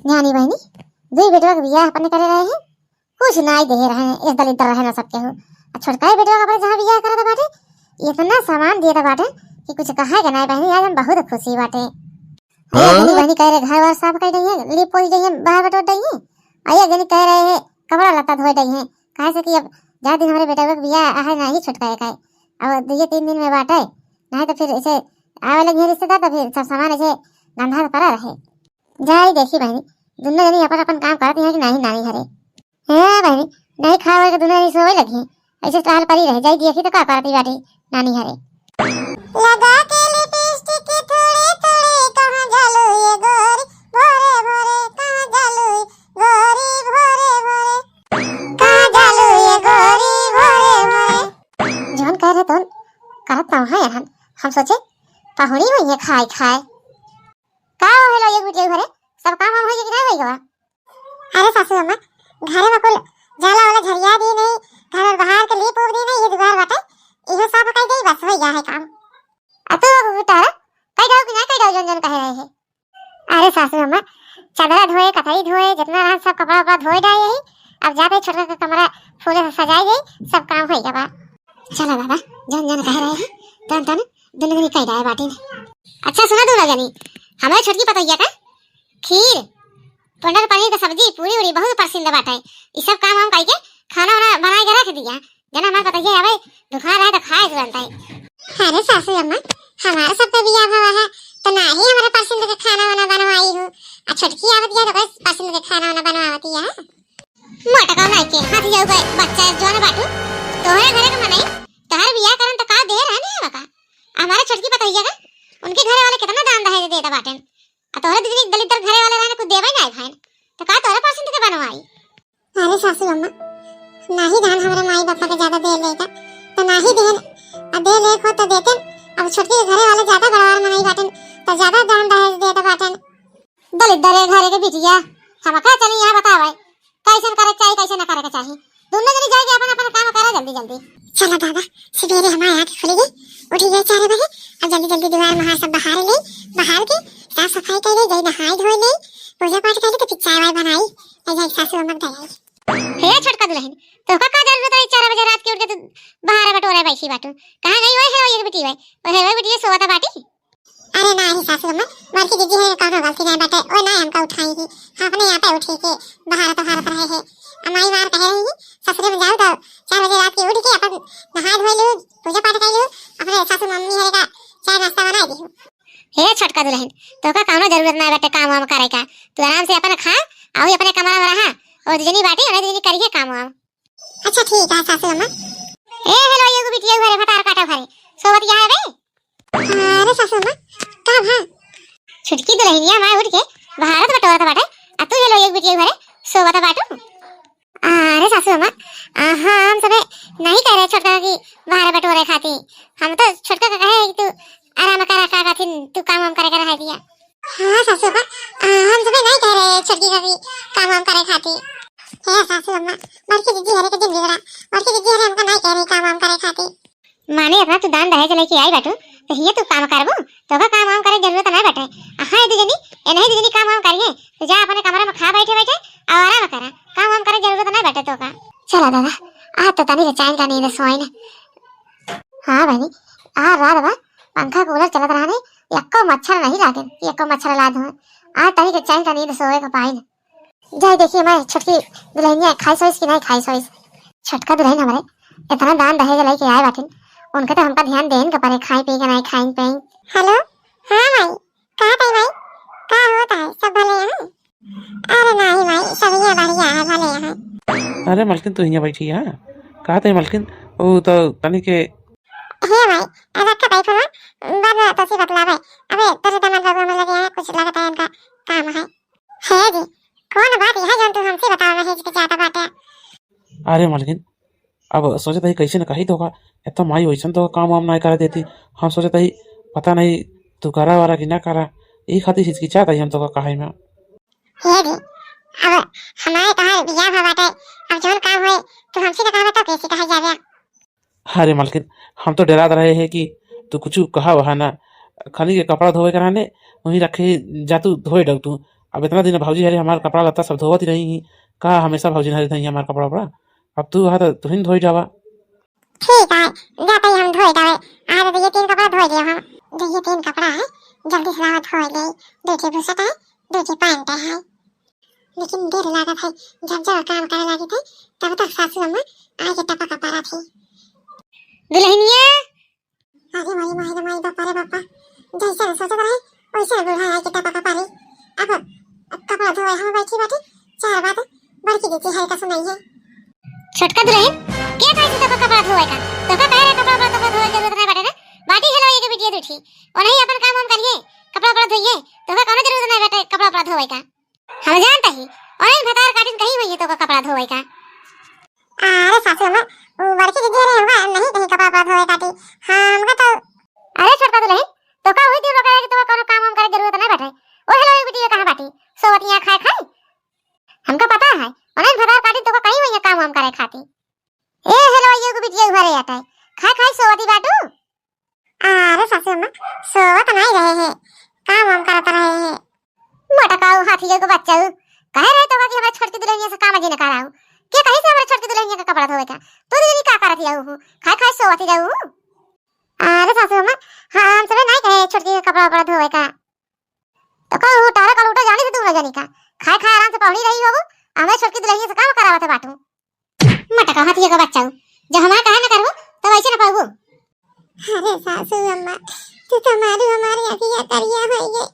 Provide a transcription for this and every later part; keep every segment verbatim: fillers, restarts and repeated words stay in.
जानी बहिनी, दुई बेटवा के बियाह अपने करे रहे हैं, कुछ नाई देहे रहे हैं, इस दलिद्दर रहे ना सबके हो। आ छोटका बेटवा के अपने जहाँ बियाह करत बाटे, इतना सामान देत बाटे कि कुछ कहे के नाई बहिनी, आज हम बहुत खुशी बाटे। हाँ? एक जनी बहिनी कह रहे घर वर साफ कर दइहे, लीप पोत दइहे, बाहर बटोर दइहे। आ एक जनी कह रहे हैं कपड़ा लत्ता धोए दइहे, काहे से कि अब ज्यादा दिन हमरे बेटवा के बियाह है ना ही छोटका एक है, अब दुइये तीन दिन में बाटे, नहीं तो फिर ऐसे आवे लगे रिश्तेदार तो फिर सब सामान ऐसे गंधा पड़ा रहे। जाई देखी बहिनी, दुनो जनी अपन अपन काम करत हैं कि नहीं नानी हरे। हे बहिनी, नहीं खावे के दुनो जनी सोवे लगी, ऐसे तो हाल परी रहे। जाई देखी तो का करती बाटी नानी हरे। लगा के लिपस्टिक थोड़े थोड़े, कहाँ जालू ये गोरी भोरे भोरे, कहाँ जालू ये गोरी भोरे भोरे, कहाँ जालू ये गोरी भोरे भोरे। जौन कह रहे तौन करत पाऊँ है हन, हम सोचे पहुड़ी हुई है खाए खाए। का हो हेलो ये गुटिया घरे, सब काम वाम होई कि ना होई गवा? अरे सासू अम्मा, घरे में कुल जाला वाला झरिया दी नहीं, घर और बाहर के लीप उप दी नहीं, ये दुआर बाटे, इहो साफ कर दे, बस हो गया है काम। आ तू अब उतारा, कह दो कि ना कह दो, जौन जौन कहे रहे है। अरे सासू अम्मा, चादरा धोए, कथरी धोए, जितना रहन सब कपड़ा उपड़ा धोए डाले ही। अब जाते छोटका का कमरा फूले से सजाई गई, सब काम हो गया बा। चला दादा, जौन जौन कह रहे हैं, तौन तौन दुनो जनी कह डाए बाटी। अच्छा सुना दुनो जनी, हमारे छोटकी पतोहिया का खीर, पनीर, पनीर का सब्जी, पूरी उड़ी बहुत पसंद बाटे। ई सब काम हम कह के खाना वाना बनाए के रख दिया। जना हमारे पतोहिया आवे, दुकान रहे तो खाए तुरंत आई। अरे सासू अम्मा, हमारा सबका बियाह हुआ है, तो ना ही हमारे पसंद के खाना वाना बनवाई हूँ। आ छोटकी आवत गया तो कोई पसंद के खाना वाना बनवावती है। मोटका नाई के हाथ जाऊ गए बच्चा जौन बाटू, तोहरे घरे के मनई, तोहर बियाह करन तो का देर है नहीं का? हमारे छोटकी पतोहिया का, उनके घरे वाले कितना दान दहेज देता बाटेन, आ तोहरे दीदी दलिद्दर घरे वाले रहने कुछ देवे नहीं भाई, तो का तोहरे पसंद के बनवाई? अरे सासू अम्मा, नाही रहन हमरे माई बापा के ज्यादा दे लेगा, तो नाही देहन, आ दे ले को तो देते, अब छोटकी के घरे वाले ज्यादा गड़वार मनई बाटेन, तो ज्यादा दान दहेज देत बाटेन। दलिद्दर घरे के बिटिया, हमका चली यहाँ बतावे, कैसन करे के चाही, कैसे ना करे के चाही। दुनो जनी जाके अपन अपन काम करा जल्दी जल्दी। चला दादा, सवेरे हमारे आँख खुल गई, उठ गए चार बजे। अब जल्दी जल्दी दीवार महार सब बहार ले, बहार के साफ सफाई कर ले, जाई नहाई धोई ले, पूजा पाठ कर ले, तो फिर चाय वाय बनाई, ले जाई सासू अम्मा के दे आई। हे छोटका दुलहिन, तोहका का जरूरत रही चार बजे रात के उठ के तू बहार बटोरे बैठी बाटू? कहाँ गई ओए है ओए एक बिटिया, ओए है ओए बिटिया सोवत बाटी? अरे नाही सासू अम्मा, बड़की दीदी है, कौनो गलती नहीं बाटे, ओए ना हमका उठाई ही, हम अपने आप उठी के बहार तोहार पर रहे है। अमाई मार कहे रही, ससुरे में जाऊ तो चार बजे रात के उठ के अपन नहा धोई लू, पूजा पाठ कर लू, अपने सासू मम्मी हरे का चाय नाश्ता बना दी। हे छोटका दुलहिन, तोहका कौनो जरूरत नहीं बाटे काम वाम करे का, तू आराम से अपन खा, आऊ अपने कमरा में रहा, और दीदी बाटी, उन्हें दीदी करिए काम वाम। अच्छा ठीक है सासू अम्मा। ए हेलो, एगो बिटिया घरे भतार काटा घरे सोवत यहाँ है बे। अरे सासू अम्मा, का भा? छोटकी दुलहिनिया माय उठ के बहारत बटोरत बाटे, आ तू हेलो एक बिटिया घरे सोवत बाटू। अरे सासू अम्मा, आ, हम सबे नहीं कह रहे छोटका की बहार बटोरे खाती, हम तो छोटका का कहे कि तू आराम करा, का कहथिन, तू काम वाम करे के रह दिया। हाँ सासू अम्मा, आ, हम सबे नहीं कह रहे छोटकी का भी काम वाम करे खाती। हे सासू अम्मा, बड़की दीदी हरे के जिन बिगड़ा, बड़की दीदी हरे हमका नहीं कह रही काम वाम करे खाती। माने इतना तू दान दहेज लेके आई बाटू, तो हिये तू काम करबू, तोका काम वाम करे जरूरत नहीं बाटे। हाँ दू जनी, ए नहीं दू जनी काम वाम करिए, तो जा अपने कमरा में खा बैठे बैठे और आराम करा, काम वाम करे जरूरत नहीं बाटे तोका। चला दादा, आज तो तनी के चैन का नींद सोइन। हाँ बहनी, आ रात बा, पंखा कूलर चलत रहने, एको मच्छर नहीं लागे, एको मच्छर लाद हुए। आ तनी के चैन का नींद सोए का पाइन। जाए देखिए मैं छोटकी दुलहिनिया खाई सोइस कि नहीं खाई सोइस। छोटका दुलहिन हमरे इतना दान दहेज लेके आए बाटिन, उनके तो हमका ध्यान देन के परे, खाई पी के नहीं खाइन पीन। हेलो, हाँ माई, का ताई माई, का होता है, सब भले हैं? अरे नहीं माई, सब यहाँ बढ़िया है, भले हैं। अरे मलकिन, तू यहाँ बैठी है, का ताई मलकिन, वो तो तनी के। हे माई, रखा ताई फोन, बाद में तोसी बतलावे। अबे तोरे दामाद बाबू हमें लगे हैं, कुछ लगता है इनका काम है। हे जी, कौन बात है जौन तू हमसे बतावे में हिचकिचाता बाटे? अरे मलकिन, अब सोचत हई कैसे न कही तोका, एतना माई वैसन तो काम वाम नाय करे देती। हम सोचत हई पता नहीं तू करा वारा कि ना करा, ई खातिर हिचकिचात हई हम तोका कहे में। हे जी, अब हमारे तोहार बियाह भा बाटे, अब जौन काम होए तू हमसे न कहबे तो कैसे कहा जावे? अरे मलकिन, हम तो डेरात रहे हैं कि तू कुछ कहा वहा ना, खाली के कपड़ा धोवे के रहने, वहीं रखे जा तू धोए डब तू, अब इतना दिन भौजी हरे हमार कपड़ा लत्ता सब धोवत ही रही ही, का हमेशा भौजी हरे धई हमार कपड़ा उपड़ा? अब तू हा तो तुहिन धोई जावा। ठीक है, जाते ही हम धोई जावे। आज तो ये तीन कपड़ा धोई दियो हम। जो ये तीन कपड़ा है, जल्दी से लावा धोई ले। दो ठे बुशर्ट है, दो ठे पैंट है। लेकिन देर लागत है, जब जब काम करे लागी थे, तब तक सासू अम्मा आए के टपा का पारा थी। दुल्हनिया। अरे माई, माई रे माई, बापा रे बापा। जैसे सोचत रहे, वैसे बूढ़ा आए के टपा का पारी। अब, अब कपड़ा धोए हम बैठी बाटी, चार बात बड़की दीदी हल्का सुनाई है। छोटका दुल्हन, के कहे से तोका कपड़ा धोए का? तोका कहे रहे कपड़ा, कपड़ा तोका धोए जरूरत नहीं बाटे ना। बाटी हेलो ये के बिटिया दूठी। और नहीं अपन काम हम करिए, कपड़ा, कपड़ा धोइए। तोका कोनो जरूरत नहीं बाटे कपड़ा, कपड़ा धोए का। हम जानते ही, और इन भतार काटिन कहीं हुई है तोका कपड़ा धोए का। अरे सासू अम्मा, वो बड़की दीदी रे हुआ नहीं कहीं कपड़ा, कपड़ा धोए काटी। हाँ, हमका तो। अरे छोटका दुल्हन, तोका वही दिन रोका है कि तोका कोनो काम वाम करे जरूरत नहीं बाटे। ओ हेलो ये बिटिया कहाँ बाटी? सोवतिया खाए खाए। हमका पता है, और इन भतार काटिन तोका कहीं हुई है काम वाम करे खाती। ए हेलो ये बिटिया घरे आटा है। खाए खाए सोवती बाटू। अरे सासू अम्मा, सोवत नहीं रहे हैं, काम वाम करत रहे हैं। मोटकाऊ हाथी के बच्चा, कहे रहे तो कि हमारे छोटकी दुल्हनिया से काम जिन कराऊ। के कहीं से हमारे छोटकी दुल्हनिया का कपड़ा धोवे का? तू दुल्हनी का करत रहू? खाए खाए सोवत रहू। अरे सासू अम्मा, हाँ, हम सबे नहीं कहे छोटकी के कपड़ा उपड़ा धोवे का। तो कहू तारा का लूटा जानी से तू न जानी का। खाए खाए आराम से पहुड़ी रही होबू, हमें छोटकी दुल्हनिया से काम करावत बाटू। मटका हथिया का बच्चा, जब हमारे कहा न करबू, तब ऐसे न पाबू। अरे सासू अम्मा, तू तो मारू हमारी अखिया करिया होई गई।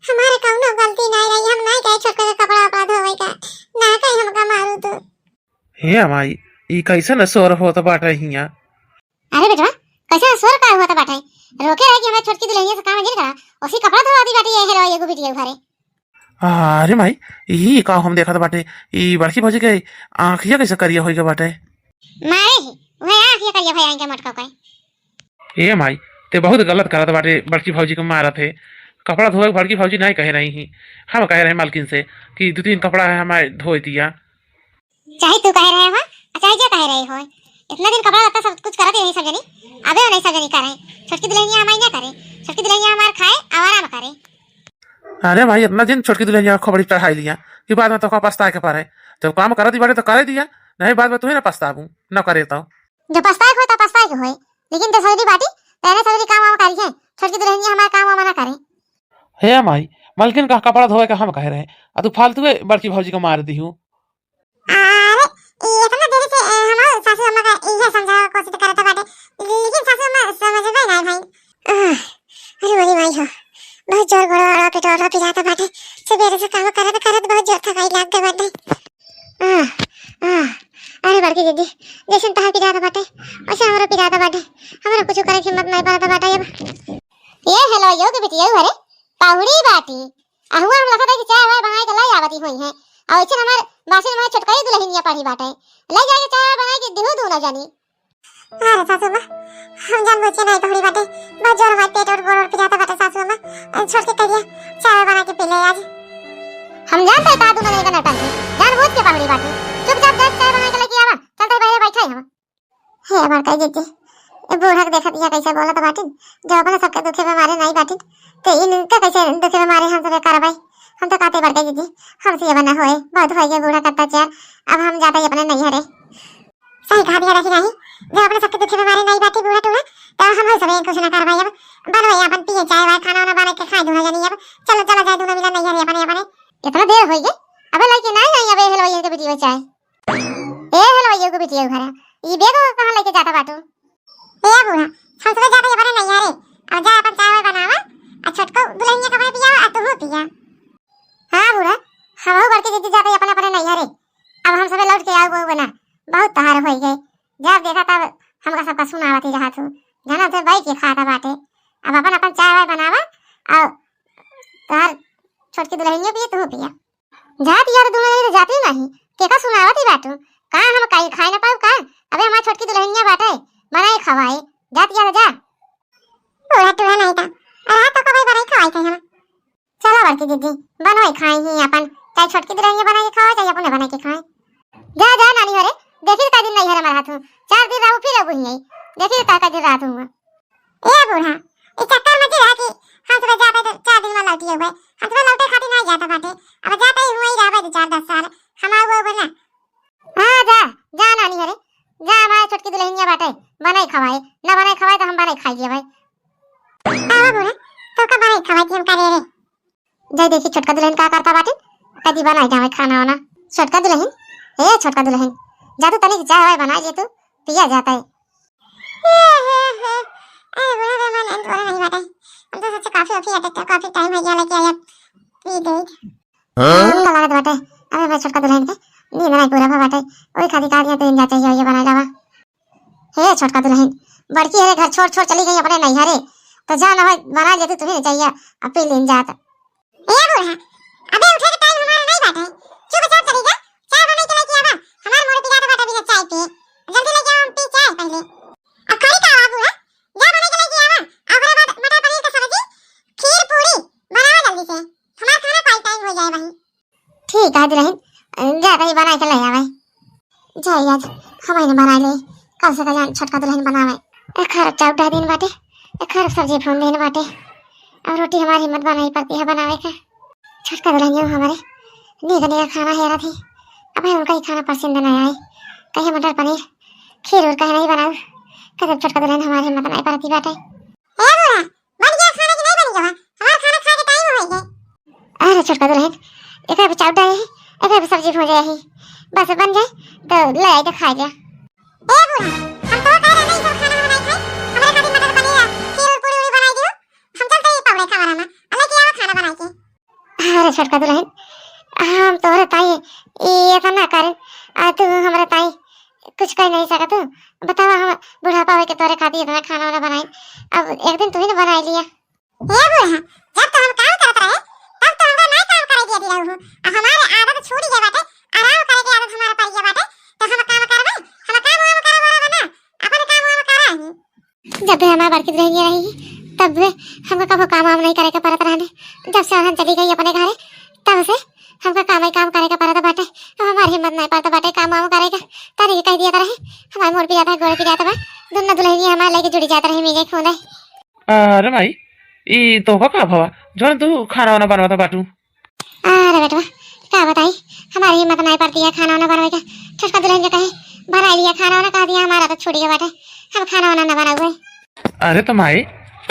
हमारे कौनो गलती नहीं रही, हम नहीं कहे छोटका के कपड़ा उपड़ा धोवे का, ना कहे हमका मारू तू। हे माई, ई कैसन शोर होत बाटे हियां? अरे बेटवा, कैसन शोर का होत बाटे? रोके रहे कि हमें छोटकी दुल्हनिया से काम जिन करा, उसी कपड़ा धोवा दी बाटी ये हेलो एगो बिटिया घरे। अरे माई, ई का हम देखत बाटे? ई बड़की भौजी के आँखिया कैसे करिया होई गए बाटे? मारे ही, वह आँखिया करिया भई आएंगे मोटका कोई। ए माई, ते बहुत गलत करत बाटे, बड़की भौजी को मारत है। कपड़ा धोए बड़की भौजी नहीं कहे रही ही, हम कहे रहे मालकिन से कि दो तीन कपड़ा है हमारे धोए दिया। चाहे तू कहे रहे हो, आ चाहे जे कहे रहे हो, इतना दिन कपड़ा लत्ता सब कुछ करत रही सब जनी, अबे नहीं सब जनी करे। छोटकी दुल्हनिया हमारी ना करे, छोटकी दुल्हनिया हमार खाए, आवारा में करे। अरे भाई, इतना दिन छोटकी दुल्हनिया खोपड़ी चढ़ाई लिया कि बाद में तोका पछताए के पड़े। जब काम करत ही बाटे तो करे दिया, नहीं बाद में तुम्हें ना पछताबू, न करे तो। जो पछताए के होए तो पछताए के होए, लेकिन तो सगरी बाटी, तेने सगरी काम वाम करी है, छोटकी दुल्हनिया हमार काम वाम ना करे। हे माई, मलकिन का कपड़ा धोए का हम कहे रहे, आ तू फालतू बड़की भौजी को मार दी हूँ। अरे, ई इतना देर से, अ, हमार सासू अम्मा का इहे समझावे के कोशिश करत बाटे, लेकिन सासू अम्मा समझबे नाई भाई। आह, अरे मोरी माई हो, बहुत जोर गोड़वा ओड़वा पेटवा ओड़वा पिरात बाटे, सुबेरे से काम करत करत बहुत जोर थकाई लाग गए बाटे। आह, आह, अरे बड़की दीदी, जैसन तहार पिरात बाटे, वैसे हमरो पिरात बाटे, हमरो कुछ करे के हिम्मत नाई पड़त बाटे अब। ये हेलो, यो के बिटिया घरे पाहुड़ी बाटी, अहुआ हम लखत है कि चाय वाय बनाए के लाई आवती हुई है। और ऐसे हमार बासी में छोटकई दुल्हनिया पड़ी बाटे, ले जाके चाय वाय बनाए के दिहू दू ना जानी। अरे सासू माँ, हम जान बूझ के नहीं पहुड़ी बाटे, बहुत जोर हमारे पेट और गोड़ और पिराता बाटे सासू माँ। अ, छोटकी करिया चाय वाय बना के पी ले आज। हम जानते हैं ता दू ना जानी का नटंकी, जान बूझ के पहुड़ी बाटे। चुपचाप जा चाय बना के लेके आवा, चलते बहरे बैठे हम। हे बड़का जीजी, ए बूढ़ा के देखत या कैसे बोलत बाटिन, जो अपने सबके दुखे में मारे नहीं बाटिन, तो इनका कैसे दुखे में मारे हम सबे करबै? हम तो कहते बड़का जीजी, हमसे ये बना होए, बहुत होए गए बूढ़ा का अत्याचार, अब हम जाते ही अपने नैहरे। सही कहा दिया रही नहीं, जो अपने सबके दुखे में मारे नहीं बाटी बूढ़ा टूढ़ा, तो हम सबे कुछ ना करबै। अब बनवे अपन पिए चाय वाय, खाना वाना बना के खाए दूना जानी। अब चलो, चलो जाए दूना मिला नैहरे अपने अपने। इतना देर होई गए, अबे लड़की नहीं आई, अबे हेलो ये के बिटिया चाय। ए हेलो, ये को बिटिया घर है। ई बैग कहाँ लेके जाता बाटू? ए बूढ़ा, हम सब जाते अपने नैहरे। अब जा अपन चाय वाय बनावा, आ छोटको दुल्हनिया के भाई पियावा, आ तू पिया। हाँ बूढ़ा, हम बड़की दीदी जाते अपने अपने नैहरे। अब हम सब लौट के आओ बहू बना, बहुत तहार होई गए। जब देखा तब हमका सबका सुनावत ही रहा तू, जाना तो बैठ के खाता बाटे। अब अपन अपन चाय वाय बनावा, और तहार छोटकी दुल्हनिया पिए, तू पिया। जात यार दुनो जनी तो जाती नहीं, केका सुनावत ही बाटू? का हम काई खाए ना पाऊ का? अबे हमार छोटकी दुल्हनिया बाटे, बनाए खवाए, जात यार जा। पूरा टूरा नहीं था, और रात तो कभी बनाए खवाए थे हम। चलो बड़की दीदी, बनवाए खाए ही अपन, चाहे छोटकी दुल्हनिया बनाए के खाओ, चाहे अपने बनाए के खाए। जा, जा नानी हो रे, देखी का दिन नहीं हमारे हाथ हूँ, चार दिन रहू फिर अब ही, देखी का, का दिन रात हूँ। ए बूढ़ा, ई चक्कर में जी रहा कि हम सब जाबे तो चार दिन में लौटिए हुए। अब तो लौटे खातिर ना जाता बाटे। अब जाता ही हुआ ही रहबे दो चार दस साल, कमाऊ वो ना। हाँ, जा, जा नानी घरे, जा, हमारे छोटकी दुल्हनिया बाटे, बनाई खवाए, ना बनाई खवाए तो हम बनाई खाई लिए भाई। आवा बूढ़ा, तो का बनाई खवाए थी हम करे रे? जाई देखी छोटका दुल्हन का करता बाटे, कदी बनाई जावे खाना वाना। छोटका दुल्हन, ए छोटका दुल्हन, जा तू तनिक चाय वाय बनाई ले तू, पिया जाता है। अरे बूढ़ा रे, मन अंत वाला नहीं बाटे, हम तो सोचे कॉफी वॉफी अटकता, कॉफी टाइम हो गया, लेके आया, पी दे। हाँ? हमका लागत बाटे, अबे भाई छोटका दुल्हन के नींद नहीं पूरा भा बाटे, ओई खातिर कहा दिया तो इंजा चाहिए ये बनाए लावा। हे छोटका दुल्हन, बड़की हरे घर छोड़ छोड़ चली गई अपने नैहरे, तो जा ना हो बना लेती तुम्हें चाहिए, अब पी लीन जात। ए बूढ़ा, अबे उठे के टाइम हमारा नहीं बाटे, चुपचाप चली जा, चाय बनाई के लेके आवा, हमार मोर पिरात बाटे बिना चाय पिए, जल्दी लेके आवा, हम पी चाय पहले। अब करी का आवा बूढ़ा, जा बनाई के लेके आवा, आ ओकरे बाद मटर पनीर का सब्जी, खीर पूरी बनावा जल्दी से, हमार खाना खाई टाइम हो जाए वहीं। ठीक है दुल्हन, जा तनी बनाई के ले आवे। जाई आज हम ही बनाई ले, कल से का जान छोटका दुल्हन बनावे। एकर चौदह दिन बाटे, एकर सब्जी भून दिन बाटे, अब रोटी हमारी हिम्मत बनाई पड़ती है बनावे का। छोटका दुल्हनिया हमारे नीक नीक खाना हेरा थी, अब उनका ही खाना पसंद ना आए, कहीं मटर पनीर खीर उर कहीं नहीं बनाऊ, कदम छोटका दुल्हन हमारी हिम्मत नहीं पड़ती बाटे। ए बूढ़ा, बन गया खाना कि नहीं बन गया? हमार खाना खा के टाइम हो गया। अरे छोटका दुल्हन, एकरा पे चाउर डाले ही, एकरा पे सब्जी भूंजे ही, बस बन जाए तो ले आई तो खा जा। ए बूढ़ा, हम तो कह रहे नहीं सब खाना बनाई खाई, हमारे खातिर मटर पनीर, खीर और पूरी उरी बनाई दियो, हम चलते ही पकौड़े खा रहा ना, अलग क्या खाना बनाई के। अरे छोटका दुल्हन, हम तोहरे ताई ये इतना करे, आ तू हमरे ताई कुछ कह नहीं सकत तू। बतावा हम बुढ़ापा होके तोहरे खातिर इतना खाना वाना बनाई, अब एक दिन तू ही ना बनाई लिया। हे बूढ़ा, जब तो हम काम करत रहे, तब तो हमका ना काम करे दिया रहू। अब हमारे आदत छूट गई बाटे, आराम करे के आदत हमारा पड़ गया बाटे, तो हम काम करबे, हम काम वाम करे वाला बना, अपन काम वाम करा ही। जब भी हमार बड़की दुल्हनिया रही, तब भी हमका कबो काम वाम नहीं करे के पड़त रहने। जब से हम चली गई अपने घरे, तब से हमका काम ही काम करे के पड़त बाटे। अब हमार हिम्मत नहीं पड़त बाटे काम वाम करे के। तारी के कह दिया रहे, हमार मोर पिरात है, गोड़ पिरात बा, दुन्ना दुल्हनिया हमार लेके जुड़ी जात रहे, मिले खून है। अरे माई, ई तोहका का भवा, जौन तू खाना वाना बनवत बाटू? अरे बेटवा, का बताई, हमारी हिम्मत नहीं पड़ती है खाना वाना बनवे के। छोटका दुल्हन जो कहे, बनाई लिया खाना वाना, कह दिया हमारा तो छूट गया बाटे, हम खाना वाना ना बनावे। अरे तो माई,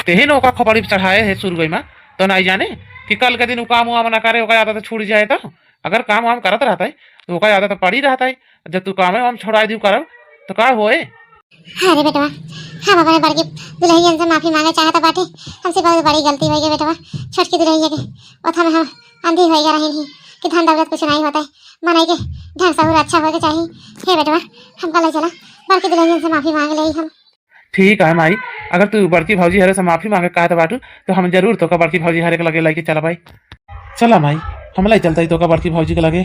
तेही न ओका खोपड़ी पे चढ़ाए है सुरगई में, तो नहीं जाने कि कल के दिन उ काम वाम ना करे, ओका आदत छूट जाए तो। अगर काम वाम करत रहता है, तो ओका आदत पड़ी रहता है। जब तू काम वाम छोड़ाई दियो करब, तो का होए? अरे बेटवा, हम अपने बड़की दुल्हनियन से माफी मांगे चाहत बाटे, हमसे बहुत बड़ी गलती हो गई बेटवा। छोटकी दुल्हनिया के ओथा में हम अंधी हो गया रही कि धन दौलत कुछ नहीं होता है, मनई के ढंग सहूर अच्छा होए के चाहिए। हे बेटवा, हमका ले चला, बड़की दुल्हनियन से माफी मांग ले हम। ठीक है माई, अगर तू बड़की भौजी हरे से माफी मांगे कहत बाटू, तो हम जरूर तोका बड़की भौजी हरे के लगे लेके चलबै। चला माई, हम ले चलते तोका बड़की भौजी के लगे।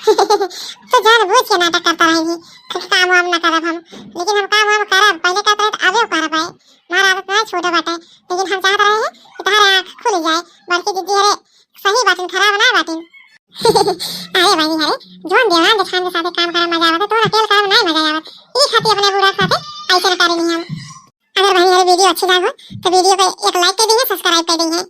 तो जान बूझ के नाटक करता रहेगी, फिर काम वाम ना करब हम, लेकिन हम काम वाम करब, पहले कहत रहे तो अबे करब है। हमारा आदत ना छोटे बाटे, लेकिन हम चाहत रहे हैं कि तुम्हारे आँख खुल जाए, बड़की दीदी हरे सही बाटिन, खराब ना बाटिन। अरे बहिनी हरे, जोन देवरान जेठान के साथे काम करे मजा आवत, तोहरा अकेल करे में नाय मजा आवत। ई खातिर अपने बूढ़ा के साथे ऐसे न करेनी हम। अगर बहिनी हरे video अच्छी लाग हो, तो video पे एक like कर दीजिए, subscribe कर दीजिए।